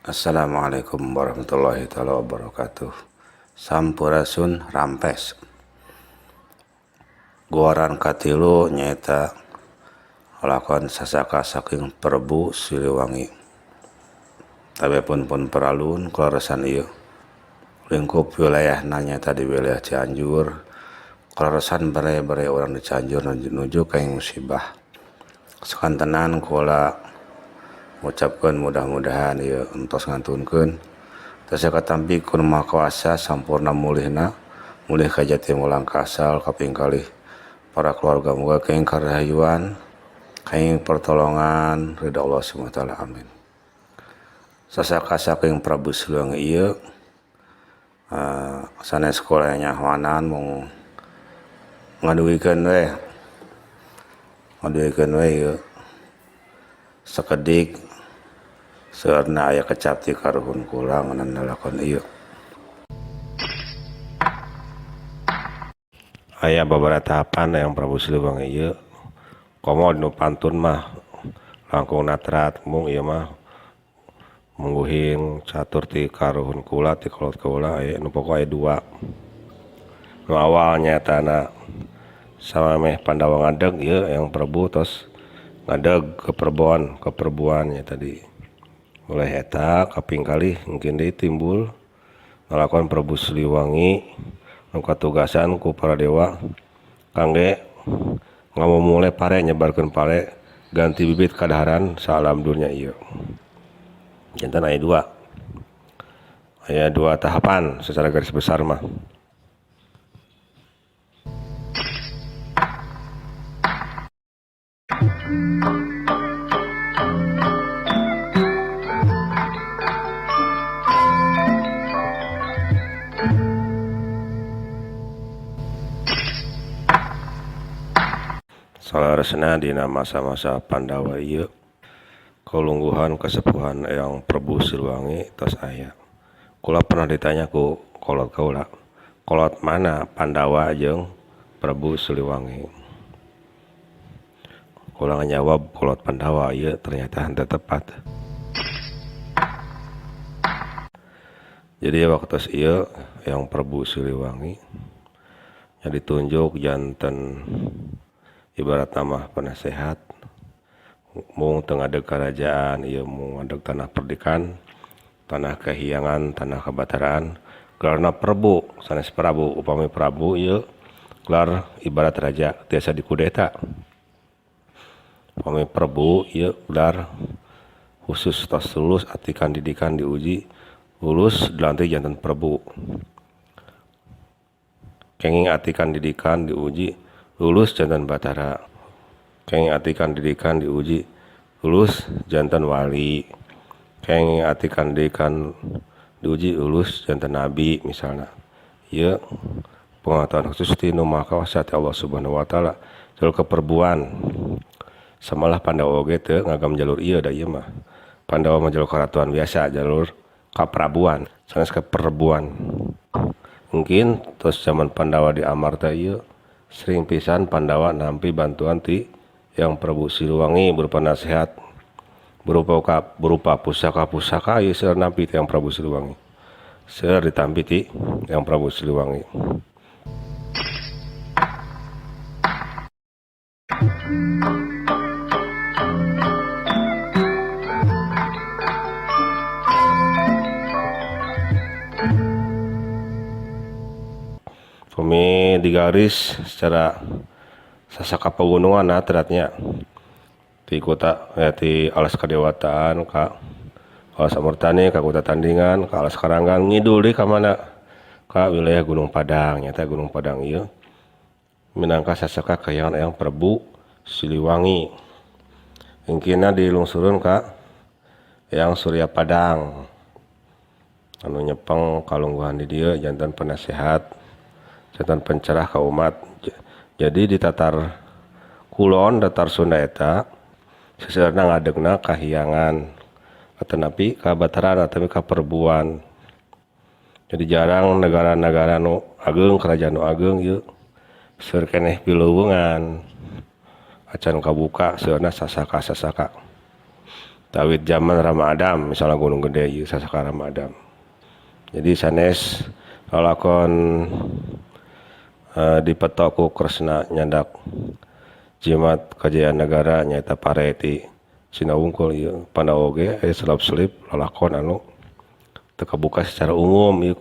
Assalamualaikum warahmatullahi taala wabarakatuh. Sampurasun rampes. Guaran katilu nyaeta lakon sasaka saking Prabu Siliwangi. Tabe pun pun peralun kaleresan ieu. Lingkup wilayahna nyaeta di wilayah Cianjur. Kaleresan bere-bere urang di Cianjur nuju kaing musibah. Sakantenan kula ngucapkeun mudah-mudahan ieu entos ngantunkeun tiasa katampi ku Nu Maha Kuasa sampurna mulihna mulih ka jati mulang ka asal kaping kalih para keluarga muga kenging karahayuan kenging pertolongan ridha Allah Subhanahu wa taala amin. Sasaka saking Prabu Siliwangi ieu sanes kula nyahoanan mung ngadugikeun we ieu sakedik seueurna aya kecap ti karuhun kula ngeunaan lalakon ieu. Aya babaraha tahapan yang Prabu Siliwangi ieu komo nu pantun mah langkung natrat mung ieu mah mungguhing catur ti karuhun kula ti kolot kaula aya nu pokok aya dua. Nu awal nyaetana samameh Pandawa ngadeg ieu yang Prabu tos ngadeg keperbuan keperbuan nya tadi. Mulai eta kaping kalih mungkin deui timbul ngalakon Prabu Siliwangi nu katugasan ku para dewa kangge ngamumule pare nyebarkeun pare ganti bibit kadaharan saalam dunya ieu. Janten aya dua. Aya dua tahapan secara garis besar mah. Saleresna dina masa-masa Pandawa ieu kalungguhan kasepuhan Eyang Prabu Siliwangi tos aya. Kula pernah ditanya ku kolot kaula, kolot mana Pandawa jeung Prabu Siliwangi? Kula ngajawab kolot Pandawa ieu ternyata henteu tepat. Jadi waktos ieu Eyang Prabu Siliwangi nya ditunjuk janten ibarat mah penasehat mung teu ngadeg karajaan ieu mung ngadeg tanah perdikan, tanah kahiyangan, tanah kabataraan, gelarna Prabu sanes Prabu. Upami Prabu ieu gelar ibarat raja tiasa dikudeta. Upami Prabu ieu gelar khusus tos lulus atikan didikan diuji lulus dilantik janten Prabu. Kenging atikan didikan diuji lulus janten Batara. Kenging atikan didikan diuji lulus janten wali. Kenging atikan didikan diuji lulus janten nabi misalna. Ieu pengetahuan khusus ti Nu Maha Kuasa ti Allah Subhanahu wa taala jalur keperbuan. Samalah Pandawa oge teu ngagam jalur ieu da ieu mah. Pandawa mah jalur karatuan biasa, jalur kaprabuan, sanes keperbuan. Mungkin terus zaman Pandawa di Amarta ieu sering pisan Pandawa nampi bantuan ti Yang Prabu Siliwangi berupa nasihat, berupa pusaka-pusaka ieu seueur nampi ti Yang Prabu Siliwangi. Seueur ditampi ti Yang Prabu Siliwangi. Kami digaris secara sasaka pegunungan nah teratnya di kota ya, di alas kadewataan ka alas Amertani ka kota Tandingan ka alas Karanggan ngidul deui ka mana ka wilayah Gunung Padang nyata Gunung Padang ieu minangka sasaka kayangan Eyang Prabu Siliwangi. Engkina dilungsurun ka Eyang Surya Padang anu nyepeng kalungguhan di dieu janten penasehat janten pencerah ka umat. Jadi di tatar kulon datar Sunda eta seseueurna ngadegna kahiyangan atanapi ka bataran atawi ka perbuan. Jadi jarang negara-negara nu ageung kerajaan nu ageung ieu seueur keneh pileuweungan acan kabuka seueurna sasaka-sasaka. Tawit zaman Rama Adam misalnya Gunung Gede ieu sasaka Rama Adam. Jadi sanes lalakon dipetok ku Kresna nyandak jimat kajayaan negara nyaeta pare ti Cina wungkul ieu Pandawa oge aya selap-selip lalakon anu teu kabuka secara umum ieu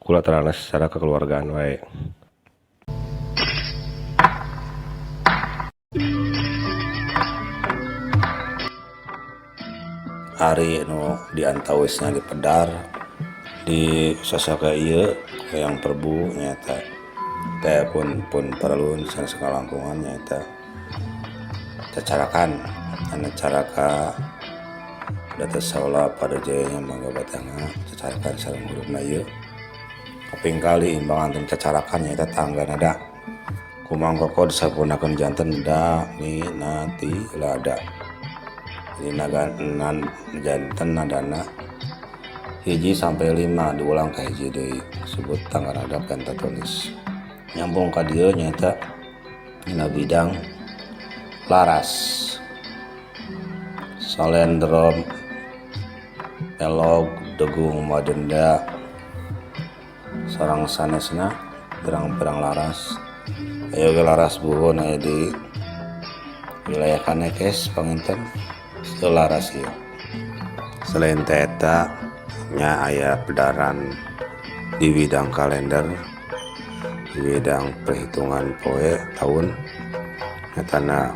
kula terangna secara kekeluargaan wae. Ari nu diantawisna dipedar di sasaka ieu Eyang Prabu nyaeta teh pun paralun sanes kalangkungan nyaeta cacarakan anu caraka data saola pada jayanya mangga batanga cacarakan sareng hurufna ieu kaping kali imbangan teh cacarakan nyaeta tangga nada kumangkoko disampurnakeun janten da mi na ti la da. Jadi naga nan janten nadana 1 sampai 5 diulang ka hiji deui disebut tangga nada pentatonis. Nyambung ka dieu nyaeta dina bidang laras salendro pelog degung madenda sareng sanesna pirang-pirang laras. Aya oge laras buhun aya di wilayah Kanekes panginten laras ieu. Selain eta nya aya pedaran di bidang kalender, di bidang perhitungan poe tahun, nyatana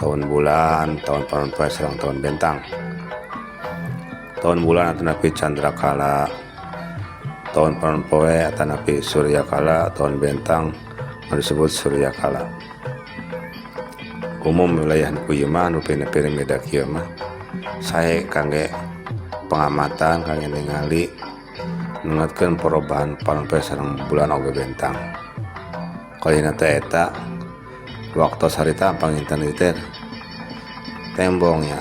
tahun bulan, tahun panon poe sareng tahun bentang. Tahun bulan atanapi candrakala, tahun panon poe atanapi suryakala, tahun bentang disebut suryakala. Umum wilayah nu ieu mah nu piring beda kieu mah sae kangge pengamatan kangge ningali nungatkeun perubahan panon poe sareng bulan oge bentang. Kalina teh eta waktos harita panginten ieu teh tembongnya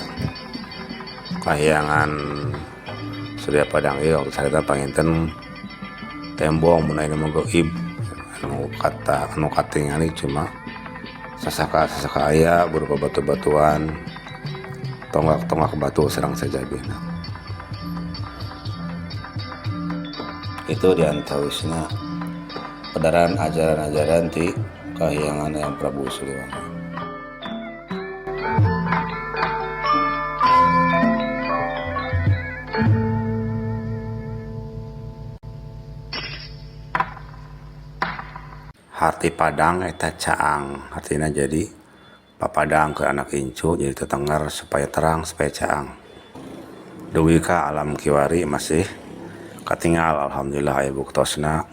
kahyangan Surya Padang ieu waktos harita panginten tembong mun ayeuna mah gaib anu kata anu katingali cuma sasaka-sasaka aya berupa batu-batuan tonggak-tonggak batu sareng sajabina. Itu diantawisna pedaran ajaran-ajaran ti kahyangan Eyang Prabu Siliwangi. Harti Padang eta caang, artina jadi papadang ke anak incu jadi tetenger supaya terang supaya caang. Dugi ka alam kiwari masih katingal alhamdulillah aya buktosna.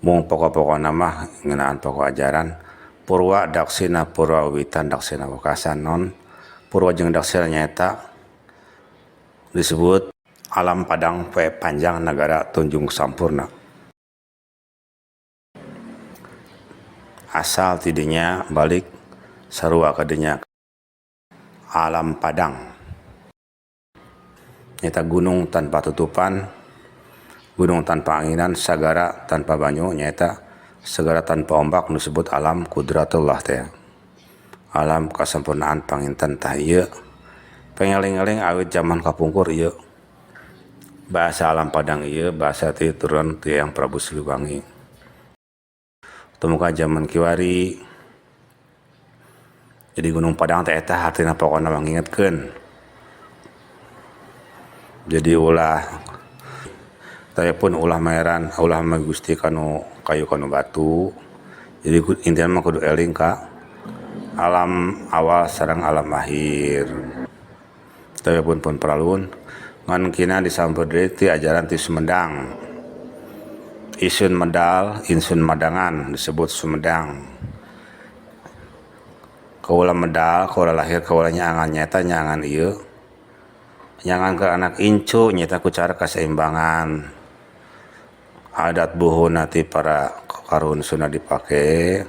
Mung pokok-pokona mah ngeunaan pokok ajaran Purwa Daksina Purwa Wiwitan Daksina Wekasan non Purwa jeung Daksina nyaeta disebut alam Padang poe panjang nagara Tunjung Sampurna. Asal tidinya balik sarua kadinya alam Padang nyaeta gunung tanpa tutupan, gunung tanpa anginan, sagara tanpa banyu nyaeta segara tanpa ombak nu disebut alam kudratullah teh. Alam kasempurnaan panginten tah ieu pengeling-eling awit zaman kapungkur ieu. Bahasa alam Padang ieu bahasa ti turun ti Eyang Prabu Siliwangi. Temuka zaman kiwari jadi Gunung Padang teh eta hartina pokona mah ngingetkeun. Jadi ulah taya pun ulah maeran ulah mah Gusti kanu kayu kanu batu. Jadi intina mah kudu eling ka alam awal sareng alam akhir. Taya pun pun paralun ngan kina disampeur deui ti ajaran ti Sumedang. Isun medal, insun madangan disebut Sumedang. Kaula medal, kaula lahir, kaula nyaangan nyaeta nyaangan ieu. Nyaangan ke anak incu nyaeta ku cara kaseimbangan. Adat buhuna ti para karuhun Sunda dipake.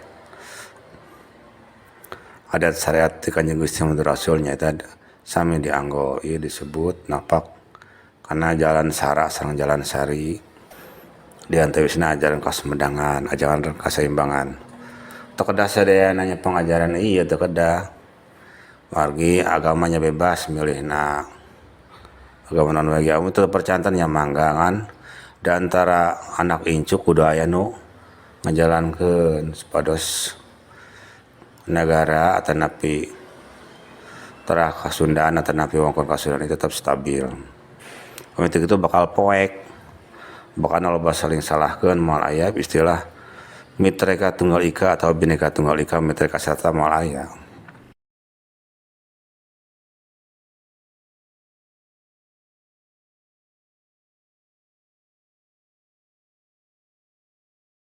Adat syariat ti Kanjeng Gusti Muhammad Rasul nyaeta sami dianggo. Ieu disebut napak kana jalan sara sareng jalan sari. Di antawisna ajaran kasumedangan, ajaran kaseimbangan. Teu kedah sadayana nya pengajaran ieu teu kedah. Margi agamanya bebas milihna agama naon we ge, amun teu percanten nya mangga, ngan di antara anak incu kudu aya nu ngajalankeun supados nagara atanapi terah Kasundaan atanapi wewengkon Kasundaan tetap stabil. Upami teu kitu bakal poek, bakal loba saling salahkeun, moal aya istilah Mitreka Tunggal Ika atau Bhinneka Tunggal Ika Mitreka Sarta, moal aya.